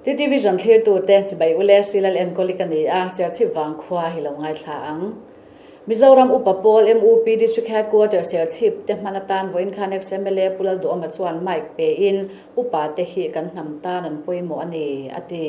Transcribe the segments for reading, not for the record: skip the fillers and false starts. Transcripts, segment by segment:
TT Vision thlirtute chibai ule Silal enkawli ka ni a, Serchhip vangkhua hi lo ngaithla ang. Mizoram Upa Pawl MUP District Headquarter Serchhip te hman atan vawiin khan ex-MLA Pu Lalduhawma chuan mic pein upa te hi kan hnam tan an pawimawh a ni, a ti.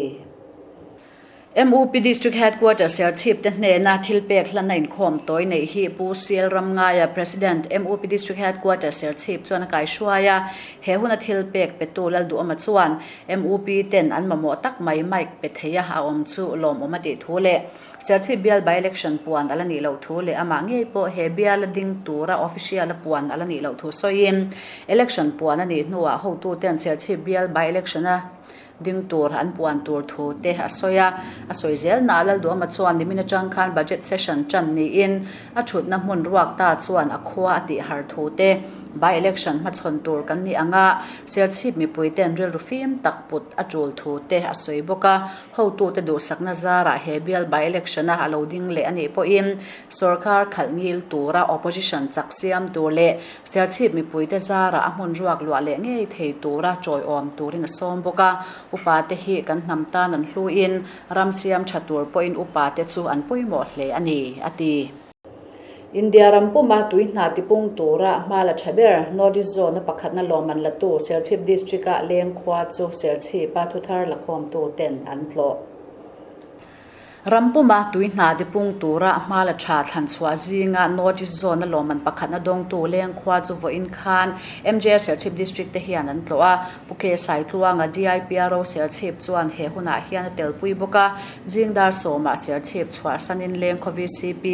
MUP District Headquarter Serchhip te hnena thil pek hlanna inkhawm tawi neih hi Pu CL Ramngaia, President, MUP District Headquarter Serchhip chuan a kaihruai a. He huna thil pek petu Lalduhawma chuan MUP ten an mamawh tak mai mic pe theia a awm chu lawmawm a tih thu leh Serchhip bial by-election puan a la nih loh thu leh amah ngei pawh he biala ding tura official-a puan a la nih loh thu sawiin election puan a nih hnuah hotuten Serchhip bial by-election-a ding tur an puan tur thu te a sawi a. A sawi zel na Lalduhama chuan nimin atang khan budget session tan niin a thutna hmun ruak ta chuan a khua a tih har thu te by election hmachhawn tur kan ni ang a, Serchhip mipui ten rilru fim tak put a tul thu te a sawi bawk a. Hotute duhsakna zarah he bial by election a a lo ding leh a nih pawhin sorkar khalh ngil tura opposition chak siam tur leh Serchhip mipuite zarah a hmun ruak luah leh ngei thei tura chawiawm turin a sawm bawk a, upate hi kan hnam tan an hluin ram siam tha tur pawhin upate chu an pawimawh hle a ni, a ti. India ram puma tui hna tipung tura hma la tha ber North East Zone-a pakhatna lawmman latu Serchhip District-a leng khua chu Serchhipa thuthar lakhawmtu ten an tlawh. Ram puma tui hna tipung tura hma la tha thlan chhuah zinga North East Zone-a lawmman pakhatna dawngtu leng khua chu vawiin khan MJS Serchhip District te hian an tlawh a. Pu K Saitluanga DIPRO Serchhip chuan he hunah hian a telpui bawk a. Zing dar sawmah Serchhip chhuahsanin Lengkhaw VCP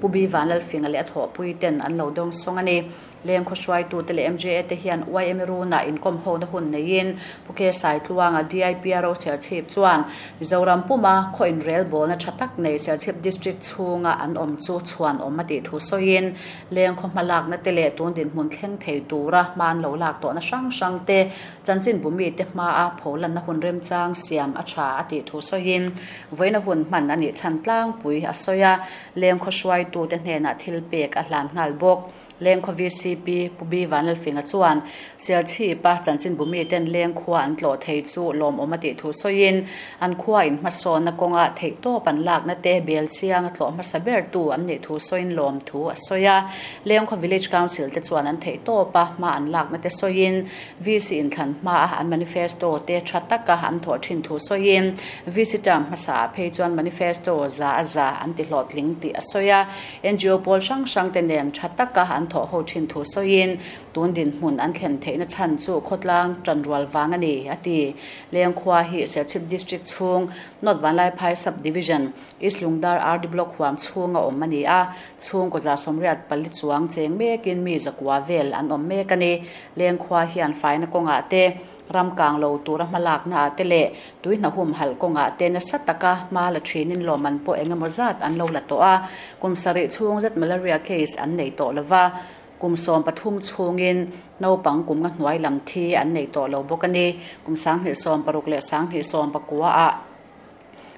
Pu B Vanlalfinga leh a thawhpui ten an lo dawng sawng a ni. Lengkhaw hruaitute leh MJA te hian YM Runa inkawm hona hun neiin Pu K Saitluanga DIPRO Serchhip chuan Mizoram puma khaw inrelbawlna tha tak nei Serchhip District chhunga an awm chu chhuan awm a tih thu sawiin Lengkhaw hmalakna te leh tun dinhmun thleng thei tura hma an lo lak tawhna hrang hrang te chanchinbu mite hmaa pholanna hun remchang siam a tha a tih thu sawiin vawiina hun hman a nih chhan tlangpui a sawi a, lengkhaw hruaitute hnenah thil pek a hlan nghal bawk. Lengkhaw VCP Pu B Vanlalfinga chuan Serchhipa chanchinbu miten lengkhua an tlawh thei chu lawmawm a tih thu sawiin an khua in hmasawnna kawnga theihtawp an lakna te bel chiang a tlawh hmasa ber tu an nih thu sawiin lawm thu a sawi a. Lengkhaw Village Council te chuan an theihtawpa hma an lakna te sawiin VC inthlan hmaa an manifesto te tha taka an thawh thin thu sawiin VC term hmasaah phei chuan manifesto za a za an ti hlawhtling tih a sawi a. NGO pawl hrang hrang te nen tha taka an thawh ho thin thu sawiin tun dinhmun an thlen theihna chhan chu khawtlang tanrual vang a ni, a ti. Lengkhua hi Serchhip District chhung North Vanlaiphai Sub-Division, East Lungdar RD Block huam chhunga awm a ni a, chhungkaw 184 chuang cheng mekin mi zakua vel an awm mek a ni. Lengkhua hian faina kawngah te, ram kang lo tura hmalakna ah te leh tui hna humhalh kawngah te nasa taka hma la thinin lawmman pawh eng emaw zat an lo la tawh a, kum sarih chhung zet malaria case an nei tawh lo va, kum 13 chhungin naupang kum nga hnuai lam thi an nei tawh lo bawk a ni. Kum 2016 leh 2019 ah.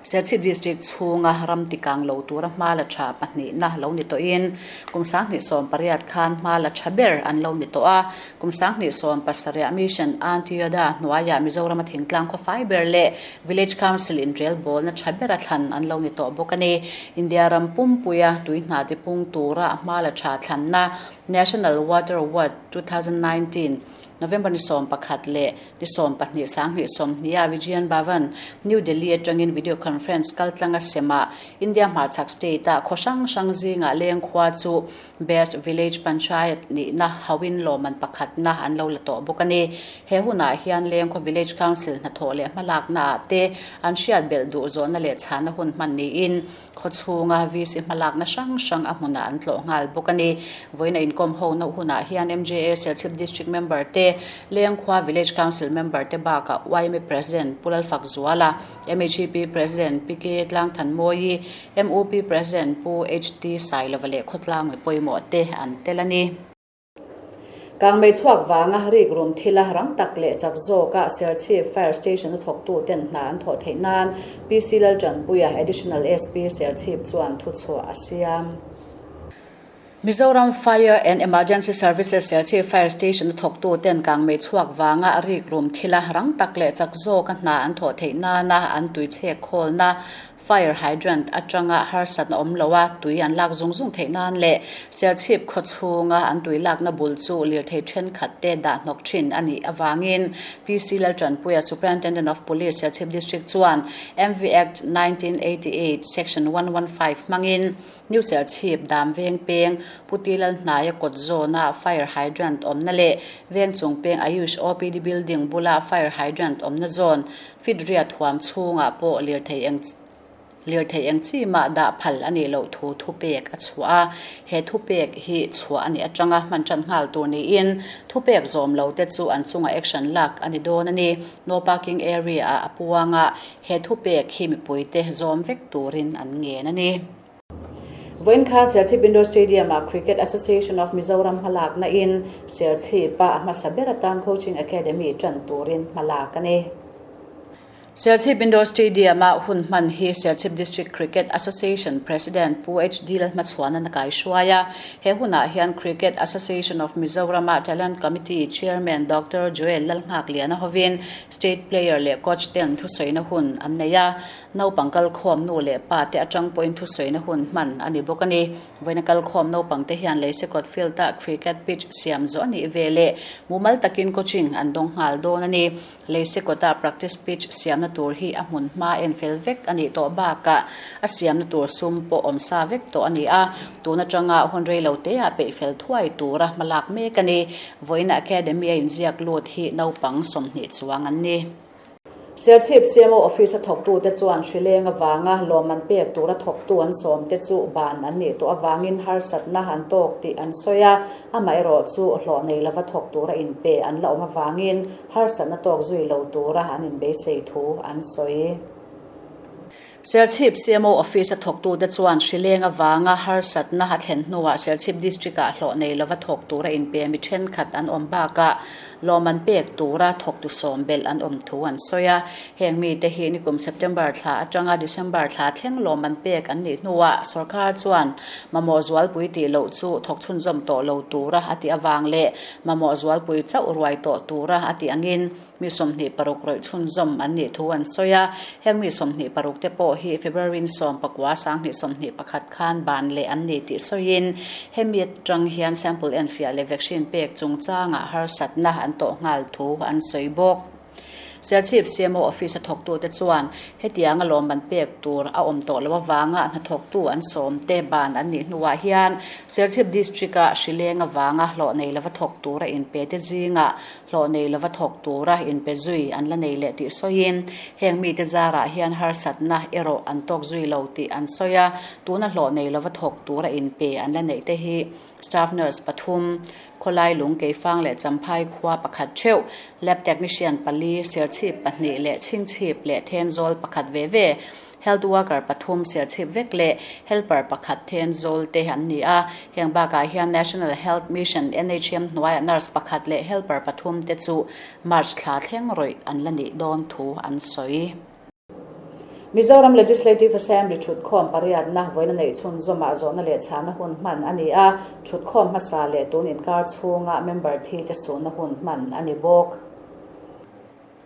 Serchhip District chhunga ram tikang lo tura hma la tha pahnihna lo ni tawhin kum 2018 khan hma la tha ber an lo ni tawh a. Kum 2017 Mission Antyodaya hnuaiah Mizorama thingtlang khawfai ber leh Village Council inrelbawlna tha bera thlan an lo ni tawh bawk a ni. India ram pumpuia tui hna tipung tura hma la tha thlanna National Water Award 2019 November ni 11 leh Ni 12 2020 ah Vigyan Bhavan, New Delhi atangin video conference kaltlang a sem a, India hmarchhak state ah khaw hrang hrang zingah leng khua chu Best Village Panchayat nihna hauin lawmman pakhatna an lo la tawh bawk a ni. He hunah hian Lengkhaw Village Council hnathawh leh hmalakna ah te an hriat belh duh zawhna leh chhana hun hman niin Khawchhunga VC hmalakna hrang hrang a hmunah an tlawh nghal bawk a ni. Vawiin a inkawm ho na hunah hian MJA Serchhip District Member te, Lengkhua Village Council Member te bakah yma President Pu Lalfak Zuala, MHEP President Pi K Tlangthanmawii, MUP President Pu HT Sailova leh khawtlang mi pawimawh te an tel a ni. Kangmei chhuak vanga rik rum thila rang tak leh chak zawka Serchhip Fire Station a thawktu ten hna an thawh theih nan PC Laltanpuia Additional SP Serchhip chuan thuchhuah a siam. Mizoram Fire and Emergency Services Serchhip Fire Station a thawktu ten kangmei chhuak vanga rik rum thila rang tak leh chak zawka hna an thawh theih nana an tui chhek khawlna Fire hydrant atanga harsatna awm lo a, tui an lak zung zung theih nan leh Serchhip khaw chhunga an tui lakna bul chu lirthei thenkhat te dah hnawk thin a nih avangin PC Laltanpuia Superintendent of Police Serchhip District chuan MV Act 1988 Section 115 hmangin New Serchhip dam veng peng Pu Ti Lalhnaia kawt zawna fire hydrant awmna leh veng chung peng Ayush OPD building bula fire hydrant awmna zawn Fit riat huam chhungah pawh lirthei eng lirthei eng chi mah dah phal a nih loh thu thupek a chhuah a. He thupek hi chhuah a nih atanga hman tan nghal tur niin thupek zawm lo te chu an chunga action lak a ni dawn a ni. No parking area ah a puang a, he thupek hi mipuite zawm vek turin an ngen a ni. Vawiin khan Serchhip Indoor Stadium-ah Cricket Association of Mizoram hmalakna in Serchhip-a a hmasa ber atan Coaching Academy tan turin hmalak a ni. Serchhip Indoor Stadium-a hun hman hi Serchhip District Cricket Association President Pu HD Lalhmachhuana'n a kaihruai a. He hunah hian Cricket Association of Mizoram-a Talent Committee Chairman Doctor Joel Lalnghakliana hovin State Player leh Coach ten thusawina hun an nei a. Naupang kalkhawm nu leh pa te atang pawhin thusawina hun hman a ni bawk a ni. Vawiina kalkhawm naupang te hian Leisekawt field-ah cricket pitch siam zawh a nih ve leh mumal takin coaching an dawng nghal dawn a ni. Leisekawta practice pitch siamna tur hi a hmun hma en fel vek a nih tawh bakah a siamna tur sum pawh awm sa vek tawh a ni a, tun atanga hun rei lo teah peih fel thuai tura hma lak mek a ni. Vawiina academy a inziak lut hi naupang 20 chuang an ni. Serchhip CMO Office a thawktute chuan hrileng avanga lawmman pek tura thawktu an sawmte chu ban an nih tawh avangin harsatna an tawk tih an sawi a, amaherawh chu hlawh nei lova thawk tura inpe an la awm avangin harsatna tawk zui lo tura an inbeisei thu an sawi. Serchhip CMO Office a thawktute chuan hrileng avanga harsatna a thlen hnuah Serchhip District-ah hlawh nei lova thawk tura inpe mi thenkhat an awm bakah lawmman pek tura thawktu sawm belh an awm thu an sawi a. Heng mite hi nikum September thla atanga December thla thleng lawmman pek an nih hnuah sorkar chuan mamawh zualpui tih loh chu thawk chhunzawm tawh lo tura a tih avang leh mamawh zualpui chauh ruai tawh tura a tih angin Mi 26 rawih chhunzawm an nih thu an sawi a, heng mi 26 te pawh hi February 19 2021 khan ban leh an ni tih sawiin hemi atang hian sample enfiah leh vaccine pek chungchangah harsatna an tawh nghal thu an sawi bawk. Serchhip CMO Office a thawktute chuan hetianga lawmman pek tur a awm tawh loh avanga hnathawktu an sawm te ban an nih hnuah hian Serchhip District-a hrileng avanga hlawh nei lova thawk tura inpe te zingah Hlawh nei lova thawk tura inpe zui an la nei leh tih sawiin, heng mite zarah hian harsatna erawh an tawk zui lo tih an sawi a, tuna hlawh nei lova thawk tura inpe an la neih te hi Staff Nurse pathum, Khawlai Lung Keifang leh Champhai khua pakhat theuh, Lab Technician pali, Serchhip pahnih leh Chhingchhip leh Thenzawl pakhat ve ve, Health worker pathum serchhip vek leh helper pakhat then zawl te an ni a, heng bakah hian National Health Mission, NHM, hnuaiah nurse pakhat leh helper pathum te chu March thla thleng rawih an la nih dawn thu an sawi. Mizoram Legislative Assembly thutkhawm pariatna vawiina neih chhunzawmah zawhna leh chhahna hun hman a ni a, thutkhawm hmasa leh tun inkar chhunga member thi te suhna hun hman a ni bawk.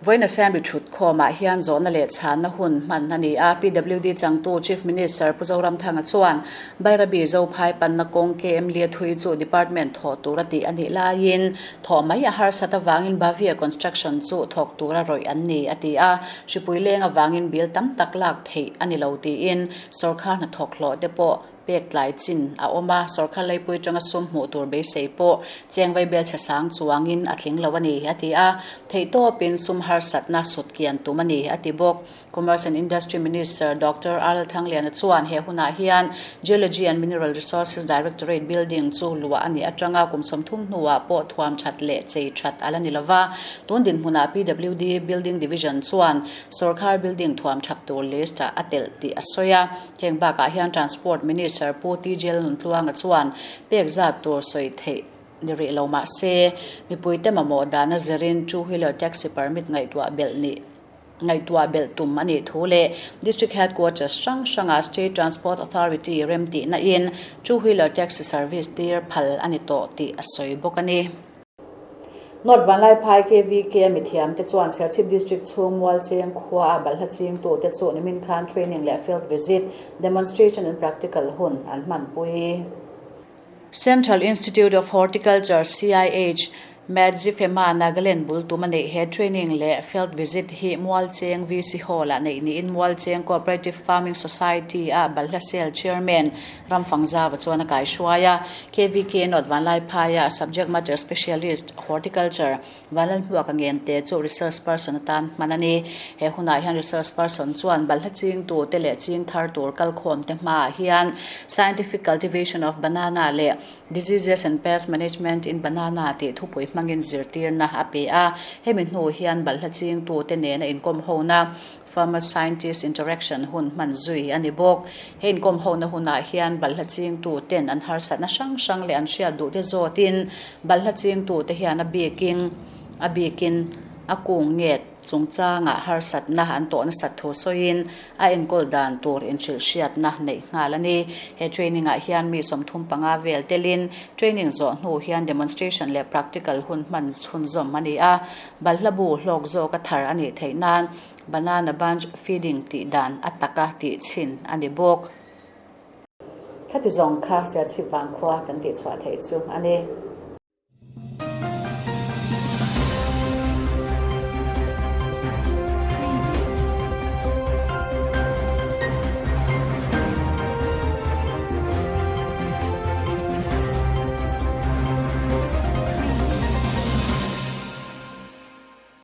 Vawiin Assembly thutkhawmah hian zawhna leh chhanna hun hman a ni a, PWD changtu Chief Minister Pu Zoramthanga chuan Bairabi Zophai panna kawng KM Liathui chu Department thawh tura tih a nih laiin thawh mai a harsat avangin Bavia Construction chu thawk tura rawih an ni a ti a, hripui leng avangin bill tam tak lak theih a ni lo tiin sawrkar hnathawk hlawh te pawh Pek tlai chin a awm a, sawrkar leipui atanga sum hmuh tur beisei pawh chengvei belchhe sang chuangin a tling lo a ni, a ti a. Theihtawpin sum harsatna sut kian tum a ni, a ti bawk. Commerce and Industry Minister Doctor R Thangliana chuan he hunah hian Geology and Mineral Resources Directorate building chu luah a nih atanga kum 30 hnuah pawh thuam that leh chei that a la ni lova. Tun dinhmunah PWD Building Division chuan sawrkar building thuam that tur list-ah a telh tih a sawi a. Heng bakah hian Transport Minister Pu TJ Lalnuntluanga chuan pek zat tur sawi theih ni rih lo mah se, mipuite mamawh dahna zirin two wheeler taxi permit ngaihtuah belh nih Ngaihtuah belh tum a nih thu leh District Headquarters hrang hrangah State Transport Authority remtihna in Two Wheeler Taxi Service tir phal a ni tawh tih a sawi bawk a ni. North Vanlaiphai KVK a mithiamte chuan Serchhip District chhung Mualcheng khua a balhla chingtute chu nimin khan training leh field visit, demonstration and practical hun an hmanpui. Central Institute of Horticulture, CIH, Madzifema, Nagaland bul tum a neih he training leh field visit hi Mualcheng VC Hall-ah neih niin Mualcheng Cooperative Farming Society-a Balhla Cell Chairman Ramfangzava chuan a kaihruai a. KVK North Vanlaiphaia Subject Matter Specialist, Horticulture, Vanlalhmuaka Ngente chu Research Person atan hman a ni. He hunah hian Research Person chuan balhla chingtute leh ching thar tur kalkhawmte hmaah hian Scientific Cultivation of Banana leh Diseases and Pest Management in Banana tih thupui hmangin zirtirna a pe a. Hemi hnu hian balhla chingtute nena inkawm hona Farmer-Scientist Interaction hun hman zui a ni bawk. He inkawm hona hunah hian balhla chingtuten an harsatna hrang hrang leh an hriat duhte zawtin balhla chingtute hian a bikin a bikin a kung nget chungchangah harsatna an tawh nasat thu sawiin a enkawl dan tur inhrilhhriatna neih nghal a ni. He training ah hian mi 35 vel telin training zawh hnu hian demonstration leh practical hun hman chhunzawm a ni a. Balhla bu hlawk zawka thar a nih theih nan banana bunch feeding tih dan a taka tih chhin a ni bawk. Khati zawng kha Serchhip Vangkhua kan tih chhuah theih chu a ni.